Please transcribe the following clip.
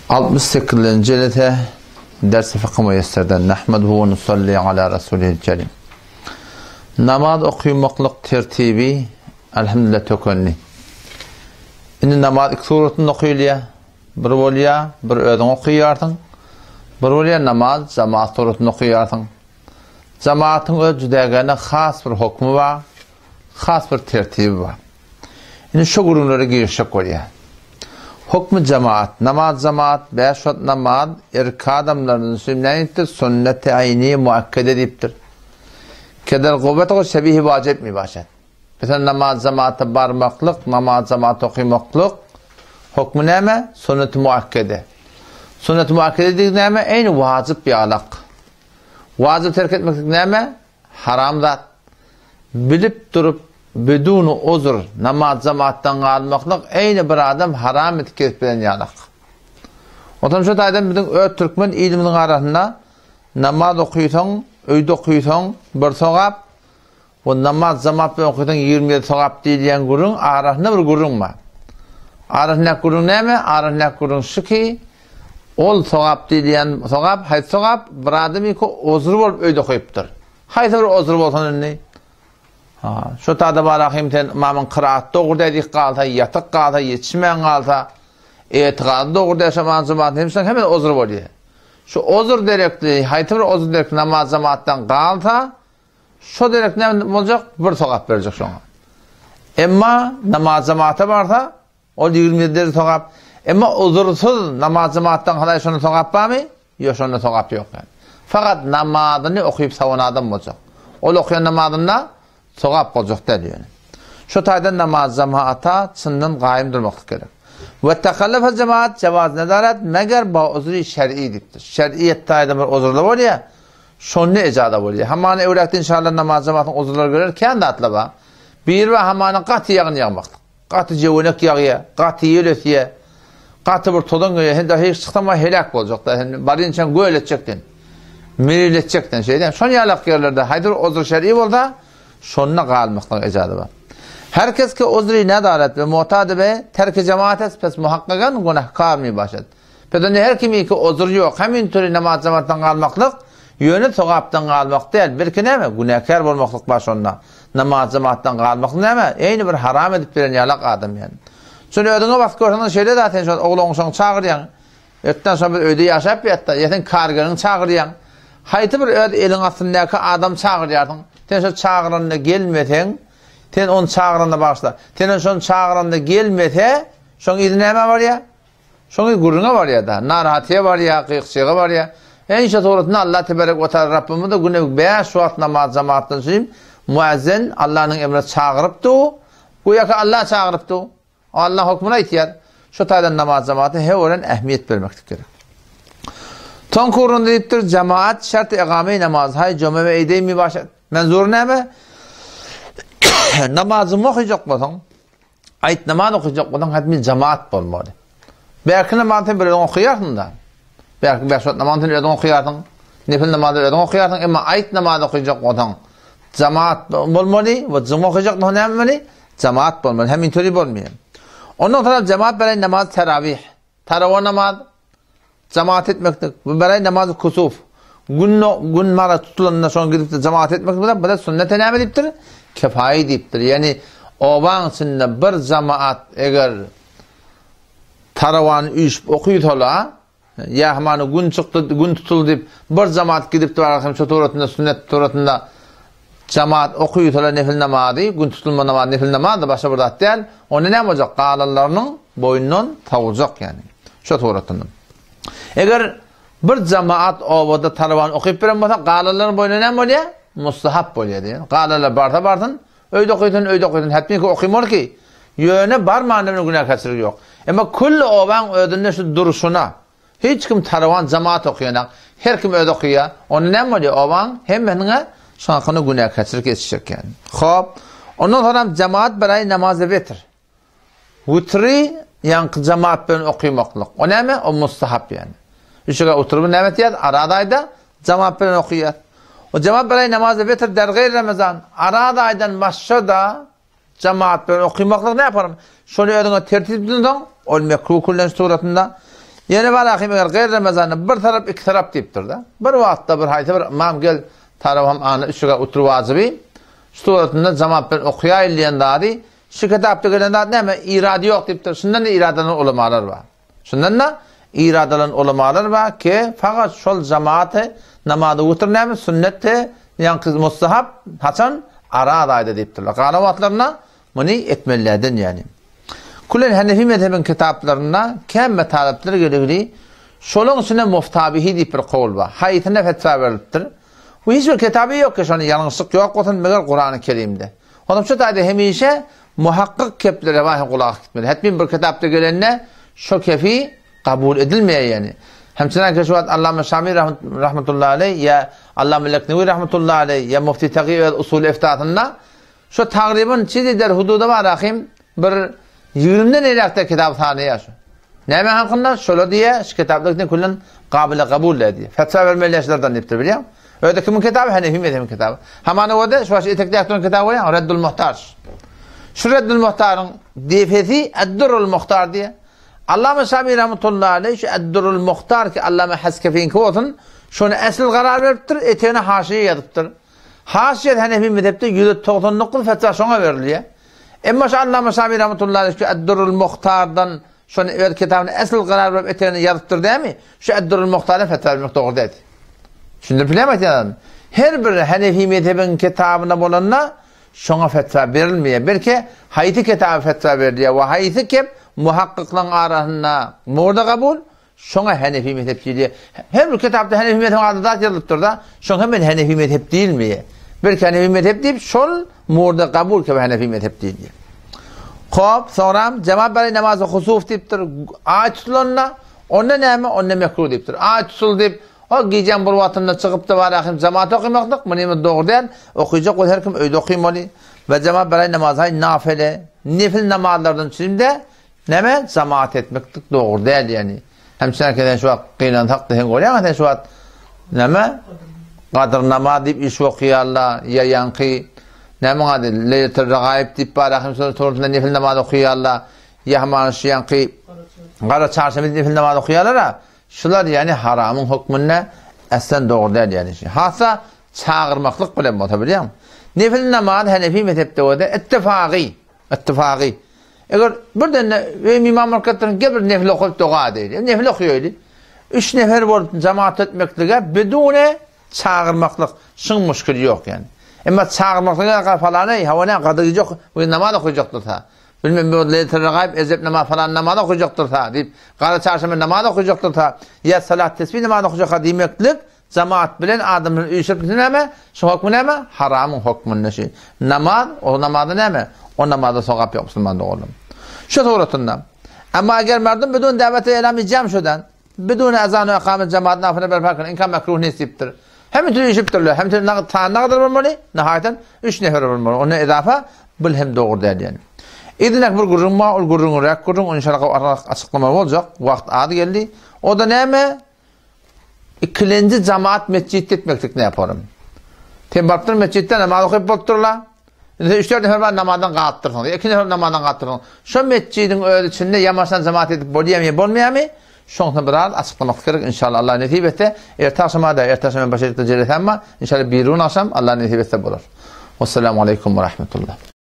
68-nji jelese Ders-i Fykh Müýesserden Nahmeduhu we nusalli ala Rasulihil Kerim. Namaz okymaklyk tertibi elhamdülillah tökendi. Indi namaz iki suratynda okylýar. Bir bolýar, bir özüň okaýarsyň. Bir bolýar namaz jemaat suratynda okaýarsyň. Jemaatyň öz jüdägäne has bir hokmy bar, has bir tertibi bar. Indi şu gürrüňlere girişjek bolýar. Hukmy jemaat, namaz jemaat, bäş wagt namaz erkek adamlardan üçin näme diýipdir? Sünneti aýni muakkede diýipdir. Kedel guwwet we şebihi wajib mi başat. Meselem namaz jemaata barmaklyk, namaz jemaat okymaklyk hukmy näme? Sünneti muakkede. Sünneti muakkede diýip näme? Eýni wajyp ýalak. Wajyp terk etmeklik näme? Haram zat. Bilip durup, biduni uzr, namaz jemaatdan galmaklyk eýni bir adam haram et kesip bilen ýalak. Otam şu taýdan biziň öz türkmen ilimiziň arasynda namaz okysaň, öýde okysaň bir sogap, we namaz jemaat bilen okysaň 27 sogap diýilýän gürrüň arasynda bir gürrüň bar. Arasyndaky gürrüň näme? Arasyndaky gürrüň şu ki, Ol sogap diýilýän sogap haýsy sogap? Bir adam iki ozry bolup öýde okaýypdyr. Haýsy bir ozry bolsun indi? Ha, şu tada barahym sen ymamyň kyraat dogry däl dik galsa, ýatyk galsa, ýetişmän galsa, etigady dogry däl şo jemaat hem şoň hemme ozry bolýar. Şu ozur derekli, haýsy bir ozur derekli namaz jemaatdan galsa, şo derek näme boljak? Bir sogap berjek şoňa. Emma namaz jemaata barsa, Ol 27 derece sogap. Emma uzursyz namaz jemaatdan halaý şonda sogap barmy? Ýok, şonda sogap ýok. Yani. Fakat namazyny okyp sawan adam boljak. Ol okaýan namazynda sogap boljak däl ýöne. Şu taýdan namaz jemaata çyndan gaýym durmaklyk gerek. We takallafa jemaat jawaz nedaret meger ba uzri şer'i diýipdir. Şer'iýet taýdan bir uzurly bolýar. Şonda ejaza bolýar. Hamany öwräkde inşallah namaz jemaatyň uzurlary görer kän zatlar bar. Biri bar hamany gaty ýagyn ýagmaklyk. Gaty jöwenek ýagýa, gaty ýel ösýä, gaty bir tozan gelýä, sen daşaryk çyksaň bar heläk boljak-da, sen barynçaň göl etjekden, melil etjekden şeýle. Şon ýalak ýerlerde haýsy bir uzr şer'i bolsa, şonda galmaklyk ejazy bar. Her kes ki uzri nedaret we mu'tad be terki jemaat est pes muhakkagan günahkar mi başat. Pes onda her kimi ki uzr ýok, hemin türi namaz jemaatdan galmaklyk, ýöne sogapdan galmak däl, belki näme, günäkär bolmaklyk bar şonda. Namaz jemaatdan galmaklyk näme? Eýni bir haram edip beren ýalak adam ýani. Şony özüňe basyp görseň şeýle zat sen şol oglan-uşagyňy çagyrýaň. Ertden şol bir öýde ýaşap ýatda, ýa sen kargeriňi çagyrýaň. Haýsy bir öz eliň astyndaky adam çagyrýarsyň. Sen şo çagyranda gelmeseň, sen ony çagyranda bagyşla. Sen şony çagyranda gelmese, şoň yzy nämä barýar? Şoň gürrüňe barýar-da, narahatyýa barýar, gyk-çyga barýar. Ençe suratynda Allah teberek we taala Rabbimiz-de güne bäş wagt namaz jemaatdan üçin muezzen Allanyň emrine çagyrypdy, göýäki Allah çagyrypdy. Allah hökmüni aýtýar. Şu taýdan namaz jemaata he ören ähmiýet bermeklik gerek. Soňky orunda diýipdir, jemaat şert egame namaz haý jome we eýdeý mi başat. Menzur näme? Namazymy okajak bolsaň, Aýt namaz okajak bolsaň hatmi jamaat bolmaly. Bärki namazy sen bir özüň okaýarsyň-da. Bärki bäş wagt namazy sen özüň okaýarsyň. Nefil namazy özüň okaýarsyň, emma aýt namazy okajak bolsaň jamaat bolmaly we juma okajak bolsaň näme bolmaly? Jamaat bolmaly. Hem interi bolmaýar. Ondan soň jamaat bilen namaz terawih. Tarawa namaz jamaat etmeklik. Bu beraý namaz kusuf. Gün gün mara tutulanda şoň gidip jamaat etmek bilen bu da sünnete näme diýipdir? Kefaýe diýipdir. Ýani obaň içinde bir jamaat eger tarawany üýşüp okysalar, ýa hamany gün çykdy, gün tutuldy diýip bir jamaat gidip bar hem şu suratynda sünnet suratynda Jemaat okysalar nefil namazy, gün tutulma namazy nefil namazdyr, başga bir zat däl. Onda näme boljak? Galanlarynyň boýundan sowuljak ýagny. Şo suratynda. Eger bir jemaat obada talabany okyp beren bolsa, galanlaryň boýnuna näme bolýar? Mustahap bolýar diýen. Galanlar barsa barsyn, öýde okysyn, öýde okysyn. Hetmi ki okymaly ki, ýöne barmanda bir günäkärçilik ýok. Emma külli obaň özünde şu durşuna, Hiç kim tarawan jamaat okaýanak. Her kim özi okaýar. Onda näme bolýar? Obaň hemmesiniň şoň hakynda günäkärçilik etişjek ýaly. Hop. Ondan soňam jamaat bir aý namazy witr. Witri ýaňky jamaat bilen okamaklyk. O näme? O mustahap ýaly. Üç rekat oturyp näme etýär? Araz aýda jamaat bilen okaýar. O jamaat bir aý namazy witr der gaýr Ramazan. Araz aýdan başga-da Jemaat bilen okymaklyk näme param? Şony özüňe tertip düzseň, ol mekruh küllenç suratynda. Ýene bar ahim eger gaýr Ramazanda bir tarap iki tarap diýipdir-de. Bir wagtda bir haýsy bir ymam gel tarap hem ana üç rekat witr wajyby şu suratynda jamaat bilen okaýaýyn diýen zady şu kitapda gelen zat näme irady ýok diýipdir. Şundan-da irady alan ulamalar bar. Şundan-da irady alan ulamalar bar ki fakat şol jamaaty namazy witr näme sünnetdi ýaňky mustahap haçan araz aýda diýipdirler. Galan wagtlarynda Muny etmelilerden ýaly. Külen Hanefi mezhebiň kitaplarynda kämme talyplar geligli şolaň içinde muftabihi diýip bir kowul bar. Haýsyna fetwa berlipdir? Bu hiç bir kitaby ýok ki şony ýalňyşlyk ýok bolsun meger Kurany Kerimde. Onuň şu taýda hemişe muhakkyk keplere bar hem gulak gitmeli. Hetmin bir kitapda gelende şo kefi kabul edilmeýär ýani. Hem çynanki şu wagt Allama Şami rahmetullahi aleý ýa Allama Leknewi rahmetullahi aleý ýa Mufti Tagi öz usul eftasynda Şu tagrybyn çizi der hududa bar ahym bir ýigrimden eýläkde kitap sanaýar şu. Näme hakynda? Şolar diýýär, şu kitaplar giden küllen gabyla kabul däl diýýär. Fetwa bermeli şulardan diýipdir bilýäň. Öde kimiň kitaby? Hanefi mezhebiň kitaby. Hamana öde şu baş etekdäki duran kitaby bolýar, Reddul Muhtar. Şu Reddul Muhtaryň defesi Eddurul Muhtar diýýär. Allama Şami rahmetullahi aleyh şu Eddurul Muhtar ki Allama Haskefiňki bolsun, şony esl karar beripdir, etegine haşiýe ýazypdyr. Haşiýe Hanefi mezhepde 199 fetwa şoňa berilýär. Emma şu Allama Şami rahmetullahi aleyh şu Eddurul Muhtardan şony öz kitabyna esl karar berip etegine ýazypdyr dämi? Şu Eddurul Muhtardan fetwa bermek dogry däl. Düşündirip bilýärmi aýtýan Her bir Hanefi mezhebiň kitabyna bolanda şoňa fetwa berilmeýär. Belki haýsy kitaba fetwa berilýär we haýsy kep muhakkyklaryň arasynda murda kabul, Şoňa Hanefi mezhep diýilýär. Her bir kitapda Hanefi mezhebiň ady zat ýazylypdyr-da, şoňa hemen Hanefi mezhep diýilmeýär. Belki Hanefi mezhep diýip, şol murda kabul kebe Hanefi mezhep diýilýär. Hop, soňra jemaat bary namazy husuf diýipdir. Aý tutulanda, onda näme? Onda mekruh diýipdir. Aý tutuldy diýip, o gijäň bir wagtynda çykyp-da bar ahim jemaat okamaklyk, muny hem dogry däl. Okuyjak bolsa her kim öýde okymaly. We jemaat bary namazy nafile, nefil namazlardan üçin-de Näme jamaat etmeklik dogry däl ýani. Hem sen sen şu wagt gynansak da sen görýäň sen şu wagt näme gadyr namaz diýip iş okaýarlar ýa ýaňky näme ady leýletul ragaýyp diýip bar hem şol torunda nefil namaz okaýarlar ýa haman şu ýaňky gara çarşenbe nefil namaz okaýarlar a şular ýani haramyň hökmünde aslan dogry däl ýani. Hasa çagyrmaklyk bilen bolsa bilýäň. Nefil namaz Hanefi mezhepde bolsa ittifagy Ittifagy. Eger birden öýüm imam bolup ketdirin, gel bir nefil okaýyp doga edeýli. Nefil okaýaýly. Üç nefer bolup jamaat etmeklige bidune çagyrmaklyk şyň muşkili ýok ýani. Emma çagyrmaklyga ga falany hawa ne gadyr gije bu namaz okajakdyr sa. Bilmem bu leýletul gaýyp ezep namaz falan namaz okajakdyr sa diýip, gara çarşenbe namaz okajakdyr sa, ýa salat tesbih namaz okajak diýmeklik Jemaat bilen adamlary üýşürip näme? Şu hokmy näme? Haramyň hokmunda şu. Namaz, o namazda näme? O namazda sogap ýok musulman doganlarym. Şu suratynda. Emma eger merdum bidun dawete elam icam şudan, bidun azan we ikamet jemaat nafile berpa kylyn, inka mekruh nesipdir. Hem üçin üýşüpdirler, hem üçin nagt sany nagdyr bolmaly, nihaýatan üç nefer bolmaly. Onda edafa bil hem dogry däl ýani. Idnek bir gürrüň bar, ol gürrüň räk gürrüň, inşallah açyklama boljak. Wagt az geldi. O da näme? Ikilenji jamaat metjitde etmeklik näporym? Sen barypdyr metjitde namaz okyp bolupdyrla. Indi sen üç-dört nefer bar namazdan galypdyrsyň. Ýa iki nefer namazdan galypdyrsyň. Şo metjidiň öz içinde ýamaşan jamaat edip bolýarmy ýa bolmaýarmy? Şoňsy biraz açyklamak gerek. Inşallah Allah nesip etse, erte agşama da, erte agşam men başarykda jelesäm bar. Inşallah birun agşam Allah nesip etse bolar. Wassalamu aleýkum we rahmetullah.